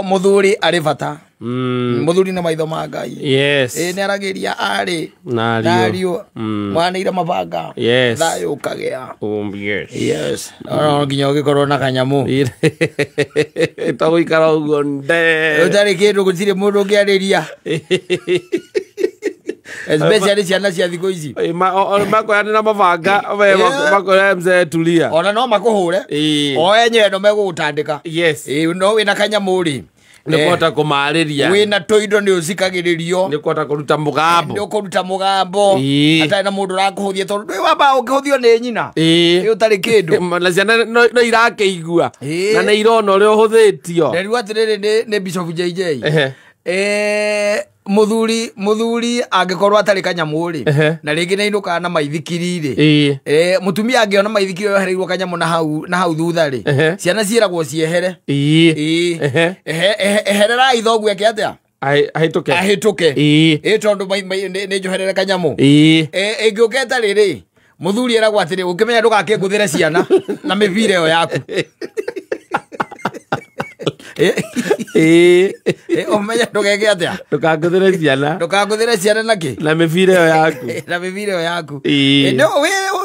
Muthuri arĩ bata. Muthuri nĩ maitho ma Ngai. Yes. Ĩ nĩ aragĩria arĩ Na na ariũ. ariũ mwanĩire mabanga. Yes. Thayũ ũkagĩa. Yes. Yes. No nginya ũgĩkorwo na kanyamũ. Tagũikara ũguo nde. Ũtarĩ kĩndũ gũtirĩ mũndũ ũngĩarĩria. Especially ciana cia thikũ ici. Makoyane na mabanga we Yeah. makoya mzee tulia. Ona no makũhũre. Ĩĩ. O enyewe no megũgũtandĩka. Yes. Ĩ no wĩna kanyamũ rĩ. Nĩ kũhota kũmarĩria. Wĩna tũindo nĩ ũcikagĩrĩrio. Nĩ kũhota kũruta mũgambo. Nĩ ũkũruta mũgambo. Ĩĩ. Atarĩ na mũndũ ũrakũhũthia tondũ ndũĩ wambaga ũkĩhũthio nĩ nyina. Ĩĩ. Ĩ ũtarĩ kĩndũ. Na ciana no irakĩigua. Ĩĩ. Na nĩ irona ũrĩa ũhũthĩtio. Na rĩu atĩrĩrĩ nĩ Bishop JJ. Ehe. Muthuri angĩkorwo atarĩ kanyamũ rĩ Ehe. na rĩngĩ nĩ ainũkaga na maithikiri rĩ Ĩĩ. Mũtumia angĩona maithikiri yohereirwo kanyamũ na hau thutha rĩ Ehe. ciana ciĩragwo ciehere. Ĩĩ. Ĩĩ. Ehe. Ehererai thoguo eke atĩa Ahĩtũke. ahĩtũke. Ĩĩ. Ĩ tondũ nĩ njoherere kanyamũ. Ĩĩ. Ĩngĩũka ĩtarĩ rĩ mũthuri eragwo atĩrĩ ũkĩmenya ndũgakĩngũthĩre ciana na mĩbira ĩyo yaku. Ĩĩ. Ũmenye ndũgeke atĩa Ndũkangũthĩre ciana. ndũkangũthĩre ciana na kĩ Na mĩbira ĩyo yaku. na mĩbira ĩyo yaku. Ĩĩ.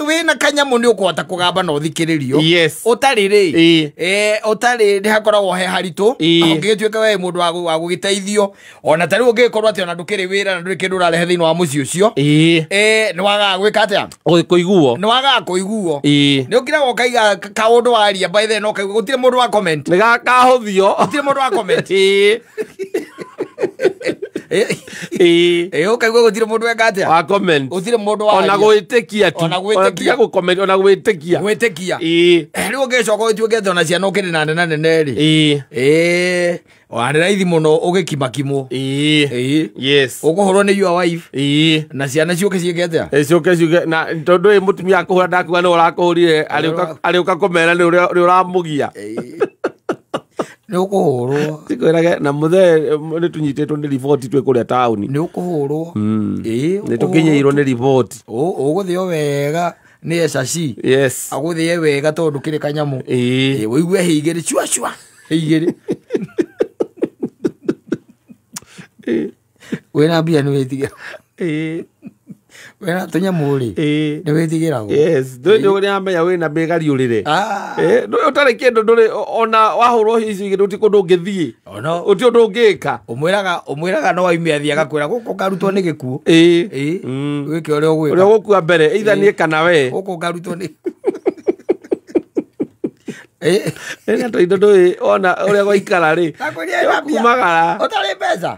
Wĩna kanyamũ nĩ ũkũhota kũgamba na ũthikĩrĩrio. Yes. Ũtarĩ rĩ Ĩĩ. Ũtarĩ nĩ hakoragwo he haritũ. Ĩĩ. Ũngĩgĩtuĩka we mũndũ wa gũgĩteithio ona ta rĩu ũngĩgĩkorwo atĩ ona ndũkĩrĩ wĩra na ndũrĩ kĩndũ ũrarehe thĩinĩ wa mũciĩ ũcio. Ĩĩ. Nĩ wagaga gwĩka atĩa Kũiguo. nĩ wagaga kũiguo. Ĩĩ. Nĩ ũkiraga ũkaiga kaũndũ waria by then ũkaigua gũtirĩ mũndũ wa comment. Nĩ gakahũthio. Gũtirĩ mũndũ wa comment. Ĩĩ. Ĩĩ. Ũkaigua gũtirĩ mũndũ weka atĩa Wa comment. gũtirĩ mũndũ Ona waria. gwĩtĩkia tu. Ona gwĩtĩkia. Tiga gũ-comment, ona gwĩtĩkia. Gwĩtĩkia. Ĩĩ. Rĩu ũngĩcoka ũtuĩke atĩ ona ciana ũkĩrĩ na nene nene rĩ Ĩĩ. Ona nĩ raithi mũno ũgĩkimakimwo. Ĩĩ. Ĩĩ. Yes. Ũkũhũrwo nĩ your wife Ĩĩ. na ciana ciũke ciĩke atĩa Ciũke ciuge na tondũ ĩ mũtumia akũhũra ndakuga nĩ ũrakũhũrire arĩũka kũmera nĩ ũrĩa ũramũgia. Nĩ ũkũhũrwo. Tikwĩrage na mũthee nĩ tũnyitĩtwo nĩ riboti twĩ kũrĩa taũni. Nĩ ũkũhũrwo. Ĩĩ. Nĩ tũkinyĩirwo nĩ riboti. Ũgũthĩo wega nĩ ecaci. Yes. Agũthĩe wega tondũ ndũkĩrĩ kanyamũ. Ĩĩ. Ĩĩ, ũigue hĩ igĩrĩ cua cua hĩ igĩrĩ. Wĩna mbia nĩ wĩtigĩra. Ĩĩ. Wĩna tũnyamũ rĩ Ĩĩ. nĩ wĩtigĩragwo. Yes. Ndũĩ nĩ ũramenya wĩna mĩgariũrĩre. Ah. Ndũĩ ũtarĩ kĩndũ ndũrĩ ona wahũrwo icio igĩrĩ gũtirĩ kũndũ ũngĩthiĩ. Ona Gũtirĩ ũndũ ũngĩka. ũmwĩraga no aime athiĩ agakwĩra gũkũ ngarutwo nĩ gĩkuũ. Ĩĩ. Ĩĩ. Wĩke ũrĩa ũgwĩka. Ũrĩa ũgũkua mbere either niĩ kana we. Gũkũ ngarutwo nĩ Ĩĩ. Ĩna tũindo ndũĩ ona ũrĩa gwaikara rĩ. Ndakwĩrire wĩna mbia. Kumagara. Ũtarĩ mbeca.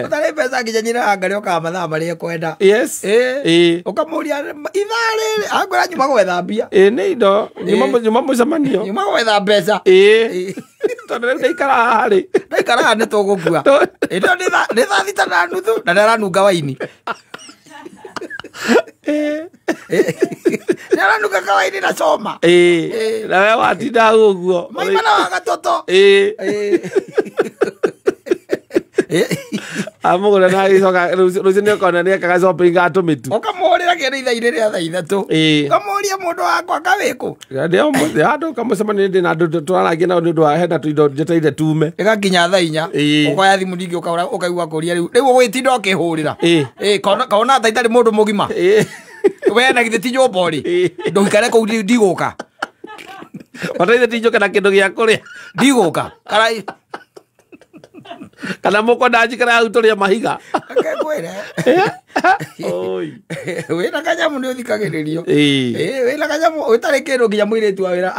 Ũtarĩ mbeca nginya nyina wa Ngarĩ okaga mathaa marĩa ekwenda. Yes. Ĩĩ. Ĩĩ. Ũkamũria ithaa rĩrĩ akwĩra nyuma gwetha mbia. Ĩĩ nĩ indo nyuma mũcemanio. Nyuma gwetha mbeca. Ĩĩ. Ĩĩ. Tondũ rĩu ndaikara haha rĩ. Ndaikara haha nĩ tũgũkua. Ĩĩ no nĩ thaa thita na nuthu na nĩ aranunga waini. Ĩĩ. Nĩ aranunga kawaini na coma. Ĩĩ. Na we watinda hau ũguo. Maimana wa gatoto. Ĩĩ. Ĩĩ. Amũgũra na agĩcoka rũciũ nĩ ũkona nĩ ekaga shopping ga tũmĩtu. Ũkamũhũrĩra kĩndũ ithaa-inĩ rĩa thaa ithatũ. Ĩĩ. Ũkamũria mũndũ wakwa kawĩkũ. Ndĩ handũ kamũcemanio ndĩ na andũ tũrarangia nao nĩ ũndũ wa hena tũindo njetereire tume. Ĩgakinya thaa inya. Ĩĩ. Ũkoya thimũ ningĩ ũkaigua kũria rĩu. Rĩu ũgũgĩtinda ũkĩhũrĩra. Ĩĩ. Ĩĩ kaona ta itarĩ mũndũ mũgima. Ĩĩ. We na githĩ ti nyũmba ũrĩ. Ĩĩ. Ndũikare kũu ndigũka. Bataire tinjũke na kĩndũ gĩa kũrĩa. Ndigũka. Karai. Kana mũkwenda njikare hau tũrĩe mahiga. Reke ngwĩre. Oi. Wĩna kanyamũ nĩ ũthikagĩrĩrio. Ĩĩ. Ĩĩ wĩna kanyamũ ũtarĩ kĩndũ nginya mũirĩtu wa wĩra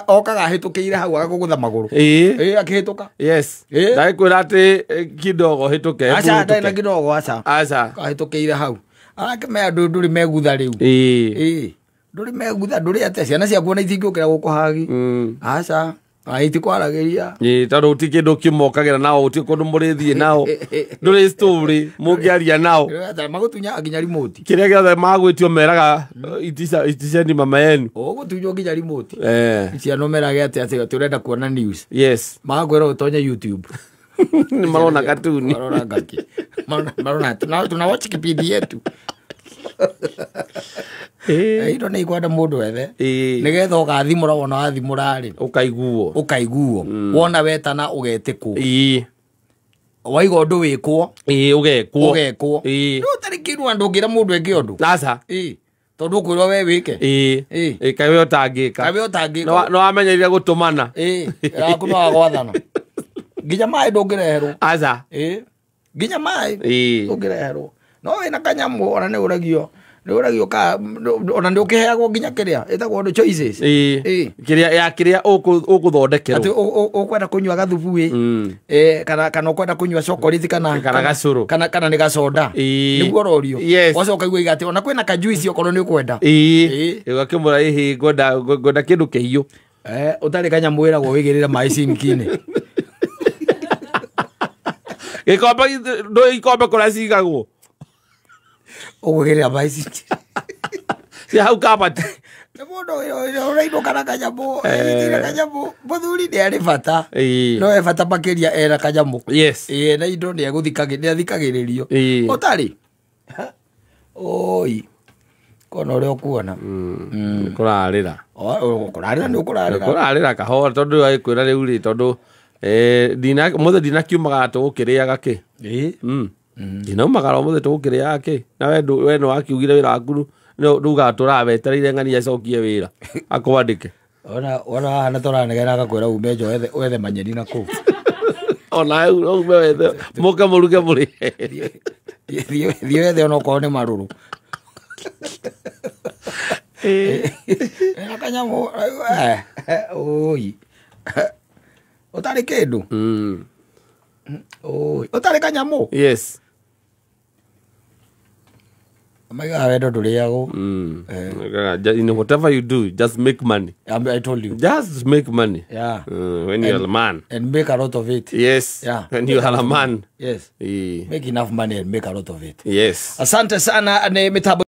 okaga ahĩtũkĩire hau agakũgũtha magũrũ. Ĩĩ. Ĩĩ akĩhĩtũka. Yes. Ĩĩ. Ndagĩkwĩra atĩ kidogo hĩtũke. Aca ndarĩ na kidogo aca. Aca. Ahĩtũkĩire hau. Arakĩmenya ndũrĩ megutha rĩu. Ĩĩ. Ĩĩ. Ndũrĩ megutha ndũrĩ atĩa ciana ciaku ona itingĩũkĩra gũkũhagi. Aca. Itikwaragĩria. Ĩĩ tondũ gũtirĩ kĩndũ kĩmokagĩra nao gũtirĩ kũndũ mũrĩthiĩ nao. Ndũrĩ story mũngĩaria nao. Magũtunya nginya remote. Kĩrĩa gĩothe magwĩtio meraga iticeni mama yenu. Ũgũtunywo nginya remote. Ciana ũmerage atĩ atĩ ũrenda kuona news. Yes. Magakwĩra ũtonye YouTube. Nĩ marona katuni. Marona ngaki. Marona tuna watch kipindi yetu. Indo nĩ ikwenda mũndũ ethe nĩgetha ũgathimũra wona wathimũra rĩ ũkaiguo ũkaiguo wona wetana ũgetĩkwo waiga ũndũ wĩkwo ũgekwo ũgekwo rĩu ũtarĩ kĩndũ na ndũngĩra mũndũ eke ũndũ aca tondũ ũkwĩrwo we wĩke kaĩ we ũtangĩka kaĩ we ũtangĩka no wamenyerire gũtũmana raku no wagwathana nginya maĩ ndũngĩreherwo aca nginya maĩ ndũngĩreherwo no wĩna kanyamũ ona nĩ ũragio ka ona nĩ ũkĩheagwo nginya kĩrĩa ĩtagwo ũndũ choices kĩrĩa ya kĩrĩa ũgũthondekerwo atĩ ũkwenda kũnyua gathubu ĩ kana ũkwenda kũnyua chocolate kana gacũrũ kana nĩ gacoda nĩguo ũrorio wacoka ũigua atĩ ona kwĩna kajuici okorwo nĩ ũkwenda ũgakĩmwĩra ĩhĩ ngwenda kĩndũ kĩhiũ ũtarĩ kanyamũ wĩragwo wĩigĩrĩre maĩ sinki-inĩ gĩkombe ndũĩ ikombe kũrĩa cigagwo ũgwĩgĩrĩra maĩ sinki cia hau kabati nĩ mũndũ ũrainũka na kanyamũ ĩnyitĩire kanyamũ mũthuri nĩ arĩ bata no e bata makĩria ena kanyamũ na indo nĩ athikagĩrĩrio ũtarĩ oi kona ũrĩa ũkuona kũrarĩra kũrarĩra nĩ ũkũrarĩra kũrarĩra kahora tondũ agĩkwĩra rĩu rĩ tondũ mũthĩ ndinakiumagara tũgũkĩrĩaga kĩ ndinaumagara ũmũthĩ tũgũkĩrĩaga kĩ na we nĩ wakiugire wĩra waku ndugaga tũrawetereire ng'ania acokie wĩra akwandĩke ona haha nĩ tũranegena agakwĩra ume nja wethe manyeni na kũu onawe ume wethe mũke mũruge mũrĩe thiĩ wethe onokorwo nĩ marũrũ na kanyamũ oi ũtarĩ kĩndũ oi ũtarĩ kanyamũ yes maigaga wendo ndũrĩagwo In whatever you do, just make money. I told you. Just make money. Yeah. When you are a man. And make a lot of it. Yes. Yeah. When you are a man. Yes. Make enough money and make a lot of it. Yes. Asante sana ne mitambo.